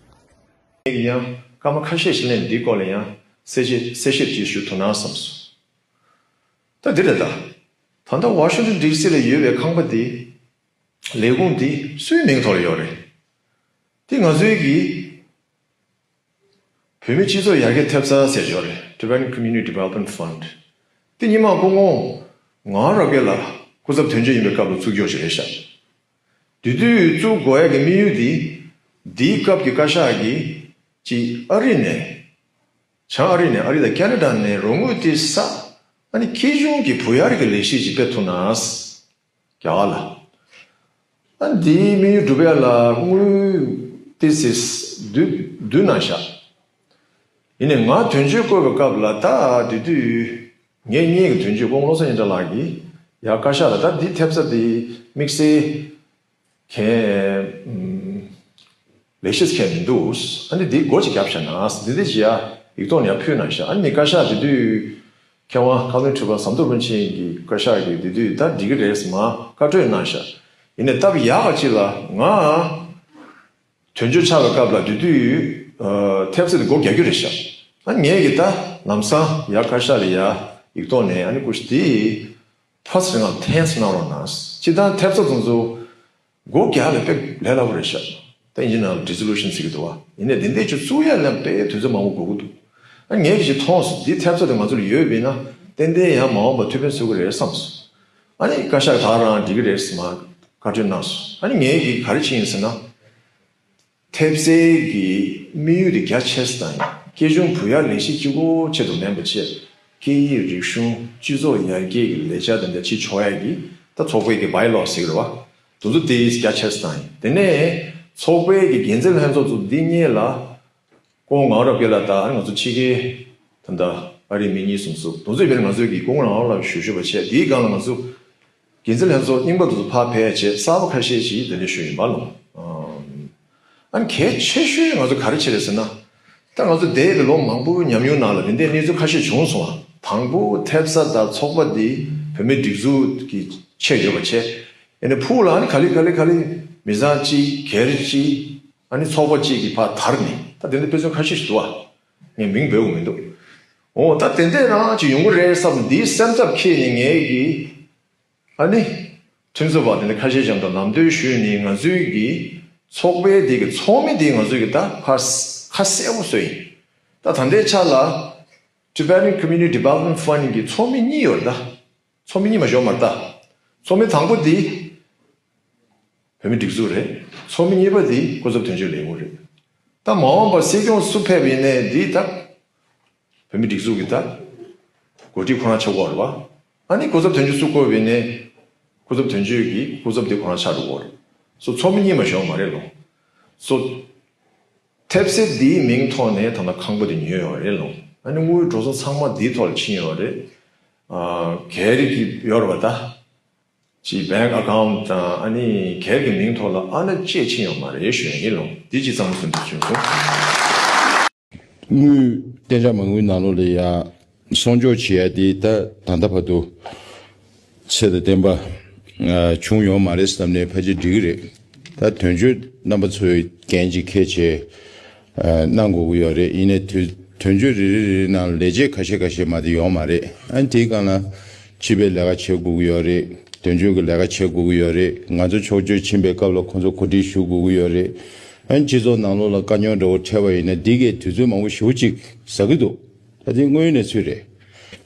ངས་ཡང་སྐར་མ་ཁ་ཤས་ཤིག་ལ་འདིའི་སྐོར་ལ་ཡང་གསལ་བཤད་གསལ་བཤད་ཅིག་ཞུ་ཐུབ་ན་བསམ་སོང་། ད་འདི་རེད་ད། ད་ལྟ་ཝ་ཤིང་ཊོན་ཌི་སི་ལ་ཡོད་པའི་ཁང་པ་འདི། ལས་ཁུངས་འདི་སུའི་མིང་ཐོག་ལ་ཡོད་རེད། འདི་ང་ཚོའི་གི་བོད་མི་སྤྱི་ཚོགས་ཡར་རྒྱས་ཐེབས་རྩ་ཟེར་ཡོད་རེད། Tibetan Community Development Fund། འདི་སྔོན་མ་སྐུ་ངོ་ངག་དབང་རབ་རྒྱས་ལགས་སྐུ་ཚབ་དོན་གཅོད་ཡིན་པའི་སྐབས་ལ་བཙུགས་ཡོད་ཅིག་རེད་ཤག་དེ་དུས་བཙུགས་དགོས་ཡ་གི་དམིགས་ཡུལ་འདི། འདིའི་སྐབས་ཀྱི་བཀའ་ཤག་གིས་ཅིག་ཨ་རི་ནས། བྱང་ཨ་རི་ནས། ཨ་རི་དང་ཁེ་ན་ཌ་ནས་རོགས་དངུལ་དེ་ས། ཨ་ནི་ཁེ་གཞུང་གི་བུ་གཡར་གྱི་ལས་གཞི་ཅིག་སྤེལ་ཐུབ་ན། རྒྱ་གར་ལ། ཨ་འདིའི་དམིགས་ཡུལ་འགྲུབ་ཡ་ལ་དངུལ་དེ་སིས་བསྡུ་བསྡུ་གནང་ཤག་ཡིན་ནའི་ང་དོན་གཅོད་བསྐོས་པའི་སྐབས་ལ་ད་དེ་དུས་ངེད་གཉིས་ཀྱི་དོན་གཅོད་སྐུ་ངོ་བློ་བཟང་སྙན་གྲགས་ལགས་ཀྱིས་ཡར་བཀའ་ཤག་ལ་ད་འདི་ཐེབས་རྩ་འདི་དམིགས་བསལ་མཁན། ཨུམ། ལས་བྱེད་མཁན་མི་འདུག་ཨ་ནི་འདི་སྒོ་ཅིག་བརྒྱབ་བཞག་ན། འདི་འདི་ཅི་ཡ་ཡིག་ཐོག་ནས་ཡར་ཕུལ་གནང་ཤག་ཨ་ནི་བཀའ་ཤག་དེ་དུས་མཁས་དབང་བཀའ་བློན་ཁྲི་པ་ཟམ་གདོང་རིན་པོ་ཆེ་གི་བཀའ་ཤག་གིས་དེ་དུས་ད་འགྲིག་གི་རེད་ཟེར་མར་བཀའ་འཁྲོལ་གནང་ཤག་ཡིན་ནའི་སྟབས་ཡག་པ་ཅིག་ལ་ང་དོན་གཅོད་ཆགས་པའི་སྐབས་ལ་དེ་དུས་ཨ་ཐེབས་རྩ་དེ་སྒོ་རྒྱག་རྒྱུ་རེད་ཤག་ཨ་ངས་ཀྱིས་ད་ལམ་སང་ཡར་བཀའ་ཤག་ལ་ཡར་ཡིག་ཐོག་ནས་ཨ་ནི་སྐུ་ཞབས་དེ་ཕར་ཚུར་ང་ཐེངས་གནང་རོགས་གནང་། སྤྱིར་བཏང་ཐེབས་རྩ་དེ་ཚོ་སྒོ་རྒྱག་ལ་དཔེ་ལས་སླ་པོ་རེད་ཤག་ད་ཨིན་ཇི་ནང་ལ་ཌི་སོ་ལུ་ཤན་ཟེར་གྱི་འདུག་བ། ཡིན་ནའི་དེ་འདྲས་ཅིག་བཙུགས་ཡ་ལ་དཔེ་དུས་ཚོད་མང་པོ་འགོར་གྱི་འདུག་ཨ་ངས་ཀྱིས་ཅིག་མཐོང་སོང་། འདི་ཐེབས་རྩ་དེ་ང་ཚོ་ལ་ཡོད་པ་ཡིན་ན་ཏན་ཏན་ཡང་མ་འོངས་པ་ཐུགས་ཕན་གསོས་ཀྱི་རེད་བསམ་སོང་། ཨ་ནི་བཀའ་ཤག་ད་རང་འགྲིག་གི་རེད་ཟེར་མར་ བཀའ་འཁྲོལ་གནང་སོང་། ཨ་ནི་ངས་ཀྱིས་ག་རེ་བྱས་ཡིན་ཟེར་ན། ཐེབས་རྩའི་གི་དམིགས་ཡུལ་དེ་རྒྱ་ཆེ་ས་དང་། སྐྱེ་ཆུང་བུ་ཡར་ལེགས་བཤད་གཅིག་པོ་ཆེད་དུ་མིན་པ་བྱས། སྐད་ཡིག་རིག་གཞུང་སྤྱི་ཚོགས་ཡར་རྒྱས་ཀྱི་ལས་འཆར་དེ་འདྲ་བྱེད་ཆོག་ཡ་གི་ད་ཚོགས་པའི་གི་བྷའི་ལོ་ཟེར་གི་རེད་བ། དེ་ཚོ་དེ་རྒྱ་ཆེ་ས་དང་། དེ་ནས་ཚོགས་པའི་གི་འགན་འཛིན་ལྷན་ཚོགས་ཚོ་འདི་གཉིས་ལ་སྐུ་ངོ་རབ་རྒྱས་ལགས་དང་ང་ཚོ་ཕྱི་རྒྱལ་ད་ལྟ་ཨ་རིའི་མི་གཉིས་གསུམ་ཚོ་དེ་ཚོ་ཡིན་པས་ང་ཚོའི་གི་སྐུ་ངོ་རང་ལ་ཞུ་ཞུ་བ་བྱས། དེའི་སྒང་ལ་ང་ཚོ་འགན་འཛིན་ལྷན་ཚོགས་རྙིང་པ་དེ་ཚོ་ཕར་ཕེབས་བྱས་གསར་པ་ཁ་ཤས་ཤིག་དེ་འདྲ་ཞུ་ཡིན་པ་ལོ། ཨ་ནི་གལ་ཆེ་ཤོས་ང་ཚོ་ག་རེ་བྱས་རེད་ཟེར་ན། ད་ང་ཚོ་འདས་པའི་ལོ་མང་པོའི་ཉམས་མྱོང་ནང་ལ་དེ་འདྲའི་གནས་ཚུལ་ཁ་ཤས་བྱུང་སོང་བ། དང་པོ་ཐེབས་རྩ་དང་ཚོགས་པ་འདི་བོད་མིའི་སྒྲིག་འཛུགས་ཀྱི་ཆེད་ཡོད་པ་བྱས། ཨ་ནི་ཕུགས་ལ་ཨ་ནི་ག་ལེ་ག་ལེ་ག་ལེ་མི་ཚང་གཅིག་སྒེར་གཅིག་ཨ་ནི་ཚོགས་པ་གཅིག་གི་ཕར་དར་ནས་ད་དེ་འདྲ་དཔེ་མཚོན་ཁ་ཤས་ཤིག་འདུག་བ། ངས་མིང་འབོད་དགོས་མི་འདུག་འོ་ད་དེ་འདྲས་རང་ཅིག་ཡོང་གི་རེད་བསམ། འདིའི་སེམས་འཚབ་ཁྱེར་ནས་ངས་ཀྱིས་ཨ་ནི་ཁྲིམས་རྩོད་པ་དེ་འདྲ་ཁ་ཤས་ཀྱང་དང་ལམ་སྟོན་ཞུས་ནས་ང་ཚོའི་གི་ཚོགས་པའི་དེ་གི་ཚོགས་མི་དེ་ང་ཚོའི་གི་ད་ཕར་ཁ་གསལ་པོ་བཟོས་ཡིན། ད་ད་ལྟའི་ཆ་ལ་Tibetan Community Development Fund གི་ཚོགས་མི་གཉིས་ཡོད་རེད་ད། ཚོགས་མི་གཉིས་མ་ཞོག་མ་རེད་ད། ཚོགས་མི་དང་པོ་དེ་བོད་མི་སྒྲིག་འཛུགས་རེད། ཚོགས་མི་གཉིས་པ་དེ་སྐུ་ཚབ་དོན་གཅོད་ལས་ཁུངས་རེད། ད་མ་འོངས་པར་སྲིད་སྐྱོང་སུ་ཕེབས་ཡིན་ནའི་འདི་ད་བོད་མི་སྒྲིག་འཛུགས་ཀྱི་ད་འགོ་ཁྲིད་ཁོ་རང་ཆགས་ཀྱི་ཡོད་རེད་བ། ཨ་ནི་སྐུ་ཚབ་དོན་གཅོད་སུ་བསྐོས་པ་ཡིན་ནའི་སྐུ་ཚབ་དོན་གཅོད་ཀྱི་སྐུ་ཚབ་དེ་ཁོ་རང་ཆགས་འགྲོ་གི་ཡོད་རེད། སོ་ཚོགས་མི་གཉིས་མ་ཞོག་མ་རེད་ལོ། སོ། ཐེབས་རྩ་འདིའི་མིང་ཐོག་ནས་ད་ལྟ་ཁང་པ་དེ་ཉོས་ཡོད་རེད་ལོ། ཨ་ནི་དངུལ་འགྲོ་སོང་ཚང་མ་འདིའི་ཐོག་ལ་ཕྱིན་ཡོད་རེད། ཨ་སྒེར་གྱི་ཡོད་རེད་བ་ད། ཅིག་bank account དང་ཨ་ནི་སྒེར་གྱི་མིང་ཐོག་ལ་ཨ་ནི་ཅེས་ཕྱིན་ཡོད་མ་རེད་ཞུ་ཡ་ཡིན་ལོ། འདི་ཅིག་གཙང་མ་སུན་དུ་བྱུང་སོང་། དངུལ་གཏན་འཇགས་མ་དངུལ་ནང་ལོགས་ལ་ཡ་སྲུང་སྐྱོབ་བྱེད་ཡ་དེ་ད་ད་ལྟ་བར་དུ་ཚད་དང་ལྡན་པ་ཨ་བྱུང་ཡོད་མ་རེད་བསམ་ནས་ཕལ་ཆེར་འགྲིག་གི་རེད། ད་དོན་གཅོད་རྣམ་པ་ཚོས་འགན་ཅིག་འཁྱེར་བྱས་ཨ་གནང་དགོས་ཀྱི་ཡོད་རེད། ཡིན་ནའི་དོན་དོན་གཅོད་རེ་རེ་རེ་རེ་ནང་ལས་བྱེད་ཁ་ཤས་ཁ་ཤས་མ་གཏོགས་ཡོད་མ་རེད། ཨ་ནི་དེའི་སྒང་ལ་སྤྱི་པའི་ལས་ཀ་བྱེད་དགོས་ཀྱི་ཡོད་རེད། དོན་གཅོད་ཀྱི་ལས་ཀ་བྱེད་དགོས་ཀྱི་ཡོད་རེད། ང་ཚོ་ཕྱོགས་བསྐྱོད་ཕྱིན་པའི་སྐབས་ལ་ཁོང་ཚོ་གོ་སྒྲིག་ཞུ་དགོས་ཀྱི་ཡོད་རེད། ཨ་ནི་སྤྱི་ཚོགས་ནང་ལོགས་ལ་དཀའ་རྙོག་འདྲ་བོ་འཕྲད་པ་ཡིན་ན་འདི་གས་དུས་ཚོད་མང་པོ་ཞེ་པོ་ཅིག་ཟ་གི་འདུག་ད་འདི་དངོས་ཡོད་གནས་ཚུལ་རེད།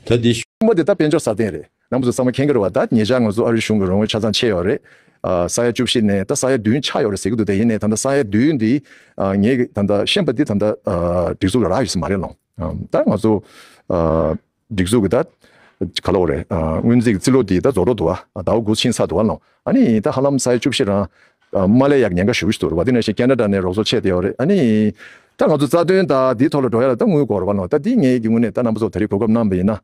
ད་འདི་ཤུ་མོ་དེ་ད་དཔལ་འབྱོར་སྲ་བརྟན་རེད། རྣམ་པ་ཚོ་ཚང་མ་མཁྱེན་གྱི་རེད་བ། ད་ཉེ་ཆར་ང་ཚོ་ཨ་རིའི་གཞུང་གི་རོགས་དངུལ་ཆ་ཚང་ཆད་ཡོད་རེད། ཨ་ས་ཡ་བཅུ་བཞི་ནས་ད་ས་ཡ་བདུན་ཆགས་ཡོད་རེད་ཟེར་གྱི་འདུག་དེ་ཡིན་ནའི་ད་ལྟ་ས་ཡ་བདུན་འདི་ཨ་ངས་ད་ལྟ་ཤེས་པ་འདི་ད་ལྟ་ཨ་སྒྲིག་འཛུགས་ལ་རག་ཡོད་ས་མ་རེད་ལོ། ཨ་ད་ང་ཚོ་ཨ་སྒྲིག་འཛུགས་ཀྱི་ད་ག་ལབ་དགོས་རེད། ཨ་སྔོན་རྩིས་ཀྱི་རྩིས་ལོ་འདི་ད་རྫོགས་འགྲོ་འདུག་ཨ་ཟླ་བ་དགུ་ཕྱིན་ཚར་འདུག་ཨ་ལོ། ཨ་ནི་ད་ཧ་ལམ་ས་ཡ་བཅུ་བཞི་རང་ཨ་མ་སླེབས་ཡག་ཉེན་ཁ་ཞེ་པོ་ཞིག་འདུག་རེད་བ། དེ་ནང་བཞིན་ཁེ་ན་ཌ་ནས་རོགས་ཚོགས་ཆད་བསྡད་ཡོད་རེད། ཨ་ནི་ད་ང་ཚོ་རྩ་དོན་ད་འདིའི་ཐོག་ལ་འགྲོ་ཡ་ལ་ད་དངུལ་དགོས་རེད་བ་ལོ། ད་འདི་ངས་ཀྱི་དངོས་གནས་ད་རྣམ་པ་ཚོ་ད་རེས་གོ་སྐབས་གནང་བ་ཡིན་ན།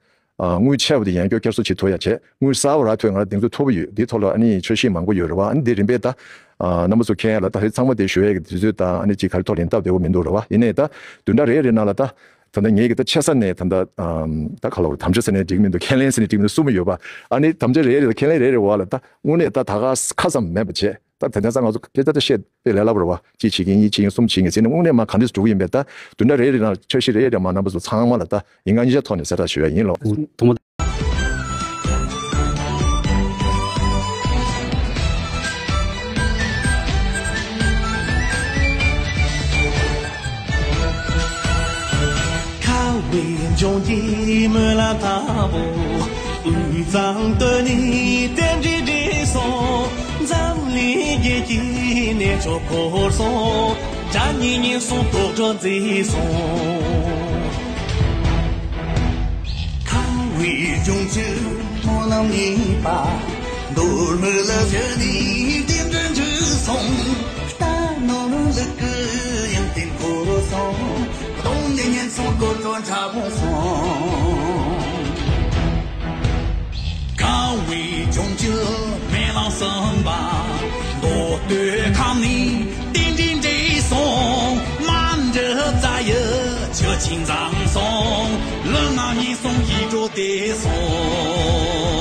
ཨ་དངུལ་ཆད་པ་དེ་ཡང་བསྐྱར་བསྐྱར་གསོ་བྱེད་ཐུབ་ཡ་བྱས། དངུལ་གསར་པ་རག་ཐུབ་ཡ་ང་ལ་གདེང་ཚོད་མཐོ་པོ་ཡོད། འདིའི་ཐོག་ལ་ཨ་ནི་འཆར་གཞི་མང་པོ་ཡོད་རེད་བ། ཨ་ནི་འདི་རིམ་པས་ད་ཨ་རྣམ་པ་ཚོ་མཁྱེན་ཡ་ལ་ད་རེས་ཚང་མ་དེ་ཞུ་ཡ་གི་དུས་ཚོད་དང་ཨ་ནི་ཅིག་ག་རེ་ཐོག་ལེན་སྟབས་བདེ་པོ་མི་འདུག་རེད་བ། ཡིན་ནའི་ད་བདུན་ཕྲག་རེ་རེ་ནང་ལ་ད་ད་ལྟ་ངེད་ཀྱི་ད་ཆེ་ས་ནས་ད་ལྟ་ཨམ་ད་ག་ལབ་དགོས་རེད། དམ་བཅའ་ཟེར་ནས་འགྲིག་མི་འདུག་ཁས་ལེན་ཟེར་ནས་འགྲིག་མི་འདུག་གསུམ་ཡོད་པ། ཨ་ནི་དམ་བཅའ་རེ་རེ་དང་ཁས་ལེན་རེ་རེ་བ་ལ་ད་དངོས་གནས་ད་ད་ག་ཁ་ཙམ་མེད་པ་བྱས། ད་དེ་འདྲ་ཙང་ང་ཚོ་སྐད་ཆ་ད་བཤད་དཔེ་ལས་སླ་པོ་རེད་བ། གཅིག་བྱེད་ཀྱི་ཡིན། གཉིས་བྱེད་ཀྱི་ཡིན། གསུམ་བྱེད་ཀྱི་ཡིན་ཟེར་ནས་དངོས་གནས་མ་ག་འདྲས་འགྲོ་གི་ཡིན་པས། ད་བདུན་ཕྲག་རེ་རེ་ནང་འཆར་གཞི་རེ་རེ་མ་རྣམ་པ་ཚོ་ཚང་མ་ལ་ད་ཡིན་གང་མིན་གང་ཐོག་ནས་གསལ་བསྒྲགས་ཞུ་ཡ་ཡིན་ལོ། ཐོག་མ། ཁ་བའི་ལྗོངས་ཀྱི་སྨོན་ལམ་དང་པོ། དབུས་གཙང་སྟོད་ནས་རྟེན་འབྲེལ་འགྲིག་སོང་། འཛམ་གླིང་རྒྱལ་གྱི་གནས་མཆོག་འཁོར་སོང་། བཅའ་གཉིས་ཉེན་སྲུང་དོག་དྲག་མཛེས་སོང་། ཁ་བའི་ལྗོངས་ཀྱི་སྨོན་ལམ་གཉིས་པ། མདོ་སྨད་ལ་བཞུད་ནས་རྟེན་འབྲེལ་འགྲིག་སོང་། རྟ་ནོར་ལུག་གི་ཡོན་ཏན་འཁོར་སོང་། གདོང་ནས་ཉེན་སྲུང་དོག་དྲག་འཁྲབ་སོང་། ཁ་བའི་ལྗོངས་ཀྱི་སྨོན་ལམ་གསུམ་པ། མདོ་སྟོད་ཁམས་ནས་རྟེན་འབྲེལ་འགྲིག་སོང་། མ་འགྲུབ་རྩ་ཡི་ཆུ་ཆེན་འཛོམས་སོང་། ལུས་ངག་ཉེན་སྲུང་ཡིད་འཕྲོག་བདེ་སོང་།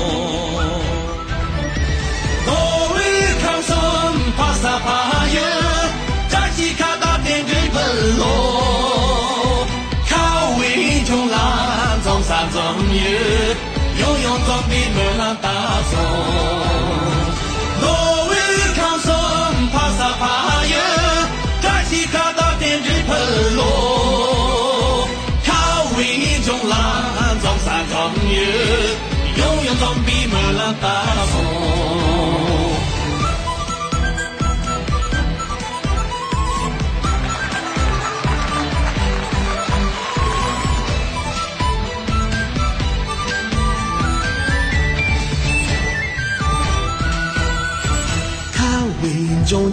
མདོ་དབུས་ཁམས་གསུམ་ཕ་ས་ཕ་ཡུལ། བཀྲ་ཤིས་ཁ་བརྡ་རྟེན་འབྲེལ་ཕུལ་ལོ། ཁ་བའི་ལྗོངས་ལ་འཛོམས་ས་འཛོམས་ཡུལ། ཡང་ཡང་འཛོམས་པའི་སྨོན་ལམ་བཏབ་སོང་། མདོ་དབུས་ཁམས་གསུམ་ཕ་ས་ཕ་ཡུལ། བཀྲ་ཤིས་ཁ་བརྡ་རྟེན་འབྲེལ་ཕུལ་ལོ། ཁ་བའི་ལྗོངས་ལ་འཛོམས་ས་འཛོམས་ཡུལ། ཡང་ཡང་འཛོམས་པའི་སྨོན་ལམ་བཏབ་སོང་།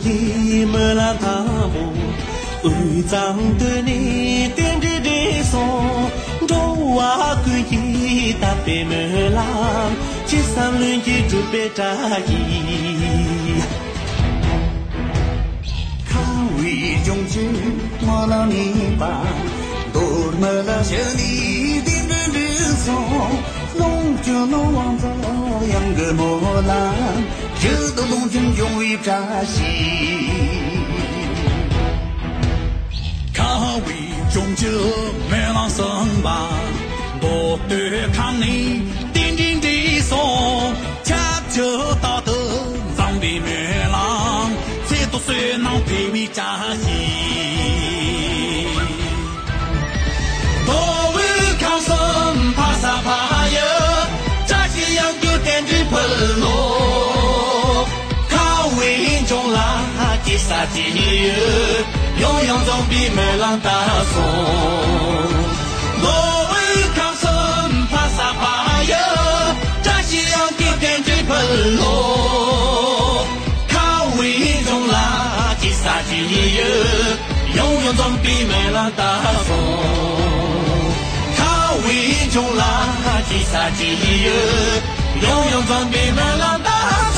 གྱི་སྨོན་ལམ་དང་པོ། དབུས་གཙང་སྟོད་ནས་རྟེན་འབྲེལ་འགྲིག་སོང་། འགྲོ་བ་ཀུན་གྱི་དད་པའི་སྨོན་ལམ། ཅི་བསམ་ལྷུན་གྱིས་འགྲུབ་པའི་བཀྲ་ཤིས། ཁམས་དབུས་ལྗོངས་ཀྱི་སྨོན་ལམ་ཡིན་པ། མདོ་སྨད་ལ་བཞུགས་ནས་རྟེན་འབྲེལ་འགྲིག་སོང་། ལོངས་སྤྱོད་ནོར་དབང་རྫོགས་གཡང་གི་སྨོན་ལམ། ཡུལ་དུ་ལོངས་སྤྱོད་འབྱུང་བའི་བཀྲ་ཤིས། ཁམས་དབུས་ལྗོངས་ཀྱི་སྨོན་ལམ་གསུམ་པ། མདོ་སྟོད་ཁམས་ནས་རྟེན་འབྲེལ་འགྲིག་སོང་། ཁྱབ་བྱ་རྟག་ཏུ་འཛོམས་པའི་སྨོན་ལམ། ཚེ་ཐུབ་བསོད་ནམས་འཕེལ་བའི་བཀྲ་ཤིས། མདོ་དབུས་ཁམས་གསུམ་ཕ་ས་ཕ་ཡུལ། བཀྲ་ཤིས་གཡང་རྒྱུད་རྟེན་འབྲེལ་ཕུལ་ལོ། ཁམས་དབུས་ལྗོངས་ལ་ཅི་ཟེར་ཅི་ཡོད། ཡང་ཡང་འཛོམས་པའི་སྨོན་ལམ་བཏབ་སོང་། མདོ་དབུས་ཁམས་གསུམ་ཕ་ས་ཕ་ཡུལ། བཀྲ་ཤིས་གཡང་རྒྱུད་རྟེན་འབྲེལ་ཕུལ་ལོ། ཁམས་དབུས་ལྗོངས་ལ་ཅི་ཟེར་ཅི་ཡོད། ཡང་ཡང་འཛོམས་པའི་སྨོན་ལམ་བཏབ་སོང་། ཁམས་དབུས་ལྗོངས་ལ་ཅི་ཟེར་ཅི་ཡོད། ཡང་ཡང་འཛོམས་པའི་སྨོན་ལམ་བཏབ་